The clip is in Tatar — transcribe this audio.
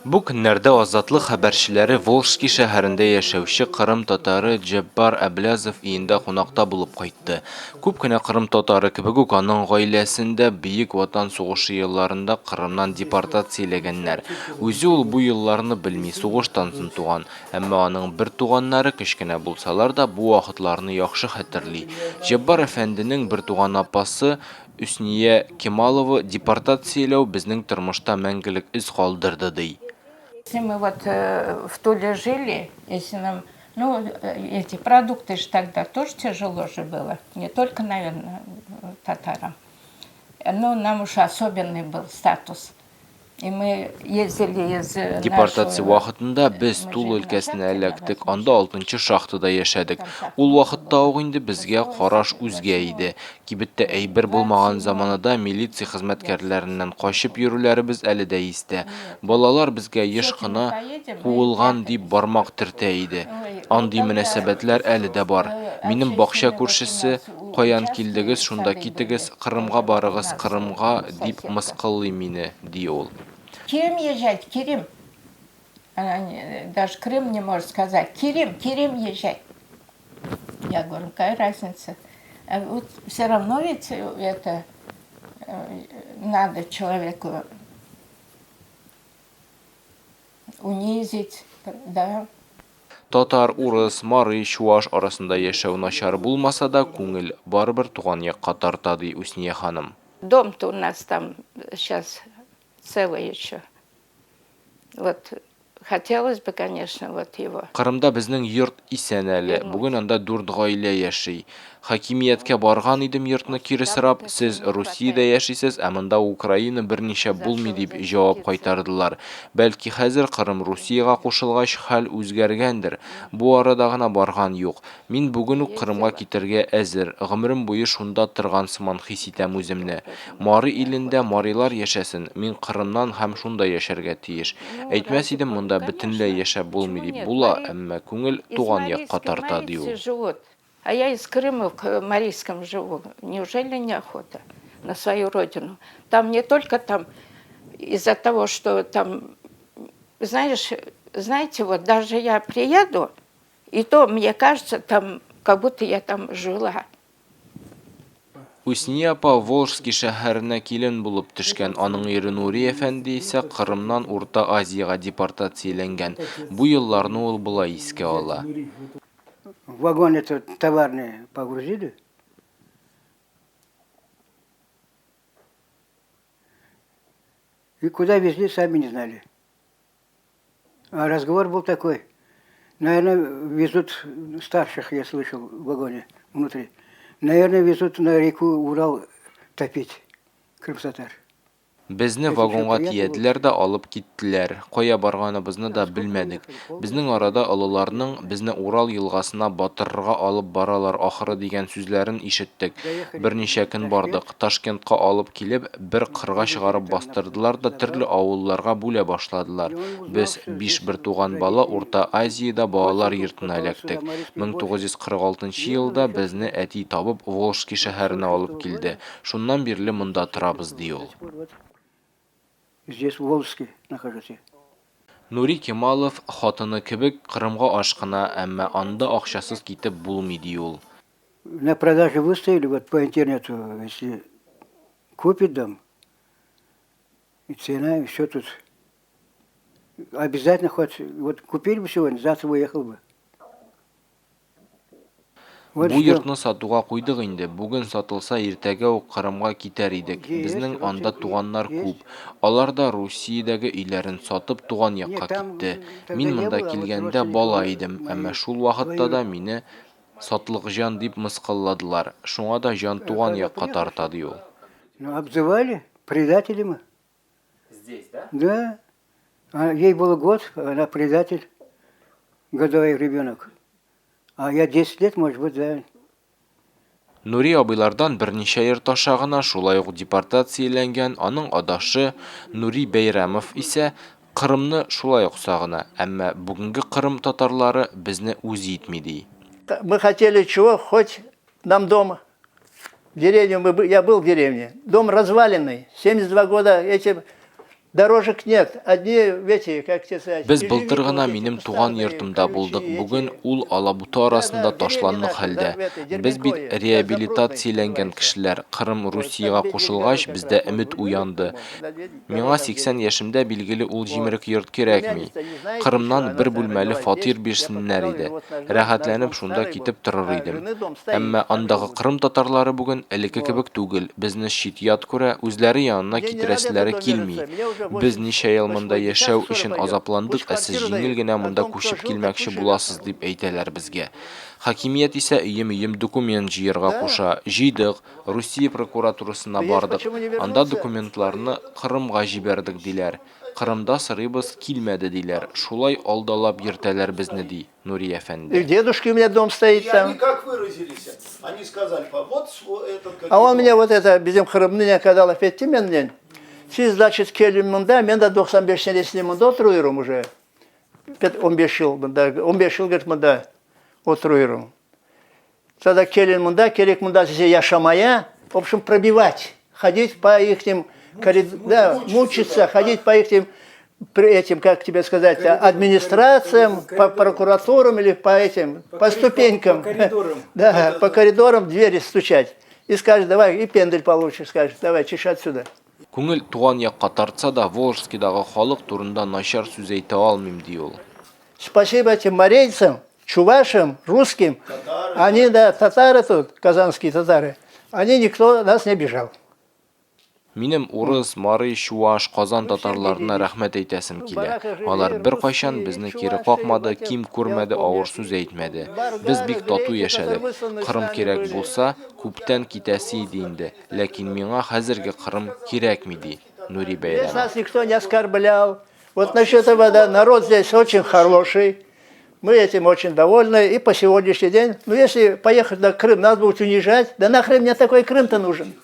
Бу көннәрдә Азатлык хәбәрчеләре Волжский шәһәрендә яшәүче кырым татары Җәббар Әбләзов өендә кунакта булып кайтты. Күп кенә кырым татары кебек үк аның гаиләсен дә Бөек Ватан сугышы елларында Кырымнан депортацияләгәннәр. Үзе ул бу елларны белми, сугыштан соң туган. Әмма аның бертуганнары кечкенә булсалар да, бу вакытларны яхшы хәтерли. Җәббар әфәнденең бертуган апасы Өсния Кемалова депортацияләү безнең тормышта мәңгелек эз калдырды, ди. Если мы вот в Туле жили, если нам, ну, эти продукты ж тогда тоже тяжело же было, не только, наверное, татарам. Но нам уж особенный был статус. И мы ездили из Депортация вакытында без Тула өлкәсенә эләктек, анда алтынчы шахтада яшәдек. Ул вакытта ук инде безгә караш үзгә иде. Кибеттә әйбер булмаган заманада милиция хезмәткәрләреннән качып йөрүләребез әле дә истә. Балалар безгә еш кына куылган дип бармак төртә иде. Андый мөнәсәбәтләр әле дә бар. Минем бакча күршесе, Каян килдегез, шунда китегез, Кырымга барыгыз, Кырымга, дип мыскыллый мине, ди ул. Кирим езжать, Кирим. Она даже Крым не может сказать. Кирим, Кирим езжать. Я говорю, какая разница? Вот все равно ведь это надо человеку унизить, да. Татар, урыс, мари, чуаш арасында яшәү начар булмаса да, күңел барыбер туган якка тарта, ди Үсния ханым. Дом-то у нас там сейчас целый еще. Вот хотелось бы, конечно, вот его. Кырымда безнең йорт исән әле. Бүген анда дүрт гаилә яши. Хакимияткә барган идем йортны кире сорап, сез Русиядә яшисез, ә монда Украина берничә булмый дип җавап кайтардылар. Бәлки хәзер Кырым Русиягә кушылгач хәл үзгәргәндер. Бу арада гына барган юк. Мин бүген үк Кырымга китәргә әзер, гомерем буе шунда торган сыман хис итәм үземне. Мари илендә марилар яшәсен, мин Кырымнан һәм шунда яшәргә тиеш. Әйтмәс идем монда бөтенләй яшәп булмый дип, була, әмма күңел туган якка тарта, ди ул. А я из Крыма в Марийском живу. Неужели неохота на свою родину? Там не только там из-за того, что там, знаешь, знаете, вот даже я приеду, и то мне кажется, там, как будто я там жила. Үсния апа Волжский шәһәренә килен булып төшкән, аның ире Нури әфәнде исә Кырымнан Урта Азиягә депортацияләнгән. Бу елларны ул болай искә ала. Вагон это товарный погрузили. И куда везли, сами не знали. А разговор был такой. Наверное, везут старших, я слышал, в вагоне внутри. Наверное, везут на реку Урал топить крымсатар. Безне вагонга төяделәр дә алып киттеләр. Кая барганыбызны да белмәдек. Безнең арада олыларның, Безне Урал елгасына батырырга алып баралар ахры дигән сүзләрен ишеттек. Берничә көн бардык. Ташкентка алып килеп, бер кырга чыгарып бастырдылар да төрле авылларга бүлә башладылар. Без, биш бертуган бала, Урта Азиядә балалар йортына эләктек. 1946 елда безне әти табып, Волжский шәһәренә алып килде. Шуннан бирле монда торабыз, ди ул. Здесь, в Волжске, нахожусь я. Нури Кемалов, хатыны кебек, Кырымга ашкына, әмма анда акчасыз китеп булмый, ди ул. На продажу выставили вот по интернету, если купит дом, и цена, и все тут. Обязательно хоть, вот купили бы сегодня, завтра уехал бы. Бу йортны сатуга куйдык инде, бүген сатылса, иртәгә үк Кырымга китәр идек. Безнең анда туганнар күп. Алар да Русиядәге өйләрен сатып, туган якка китте. Мин монда килгәндә бала идем, әмма шул вакытта да мине сатлыкҗан дип мыскылладылар. Шуңа да җан туган якка тарта, ди ул. Ну, обзывали, предатели мы. Здесь, да? Да. А ей было год, она предатель, годовой ребенок. А я 10 лет, может быть, да. Нури абыйлардан берничә йорт аша гына шулай ук депортацияләнгән аның адашы Нури Бәйрәмов исә Кырымны шулай ук сагына, әмма бүгенге Кырым татарлары безне үз итми, ди. Мы хотели чего, хоть нам дом в деревню, мы, я был в деревне, дом разваленный, 72 года эти Дорожек нет, одни эти, как тебе сказать, Без былтыр гына минем туган йортымда булдык, бүген ул алабута арасында ташландык хәлдә. Без бит реабилитацияләнгән кешеләр, Кырым Русиягә кушылгач, бездә өмет уянды. Миңа 80 яшемдә, билгеле, ул җимерек йорт кирәкми. Кырымнан бер бүлмәле фатир бирсеннәр иде. Рәхәтләнеп шунда китеп торыр идем. Әмма андагы кырым татарлары бүген элекке кебек түгел, безне чит-ят күрә, үзләре янына китерәселәре килми. Без ничә ел монда яшәү өчен азапландык, ә сез җиңел генә монда күчеп килмәкче буласыз, дип әйтәләр безгә. Хакимият исә өем-өем документ җыерга куша. Җыйдык, Русия прокуратурасына бардык, анда документларны Кырымга җибәрдек, диләр. Кырымда сорыйбыз, килмәде, диләр. Шулай алдалап йөртәләр безне, ди Нури әфәнде. И дедушки у меня дом стоит И там. они как выразились? Они сказали, вот этот А он мне вот это, bizim Qırımnı когда laf etti menden. Siz, значит, kelin mında, men de 95 senesinde mında oturuyorum уже. 15 yıl mında, 15 yıl, говорит, mında oturuyorum. Тогда kelin mında, kerek mında size yaşamaya, в общем, пробивать, ходить по ихним, да, мучиться, ходить по ихним, этим, как тебе сказать, администрациям, по прокуратурам или по этим, по ступенькам. По коридорам. Да, по коридорам двери стучать. И скажет, давай, и пендель получишь, скажет, давай, чеши отсюда. Күңел туган якка тартса да, Волжскидагы халык турында начар сүз әйтә алмыйм, ди ул. Спасибо этим марийцам, чувашам, русским. Татары. Они, да, татары тут, казанские татары, они никто нас не обижал. Минем урыс, мари, чуваш, казан татарларына рәхмәт әйтәсем килә. Алар беркайчан безне кире какмады, ким күрмәде, авыр сүз әйтмәде. Без бик тату яшәдек. Кырым кирәк булса, күптән китәсе иде инде, ләкин миңа хәзерге Кырым кирәкми, ди Нури Здесь Бәйрәмов. нас никто не оскорблял. Вот насчет этого, да, народ здесь очень хороший. Мы этим очень довольны. И по сегодняшний день, ну если поехать на Крым, нас будут унижать. Да нахрен мне такой Крым-то нужен?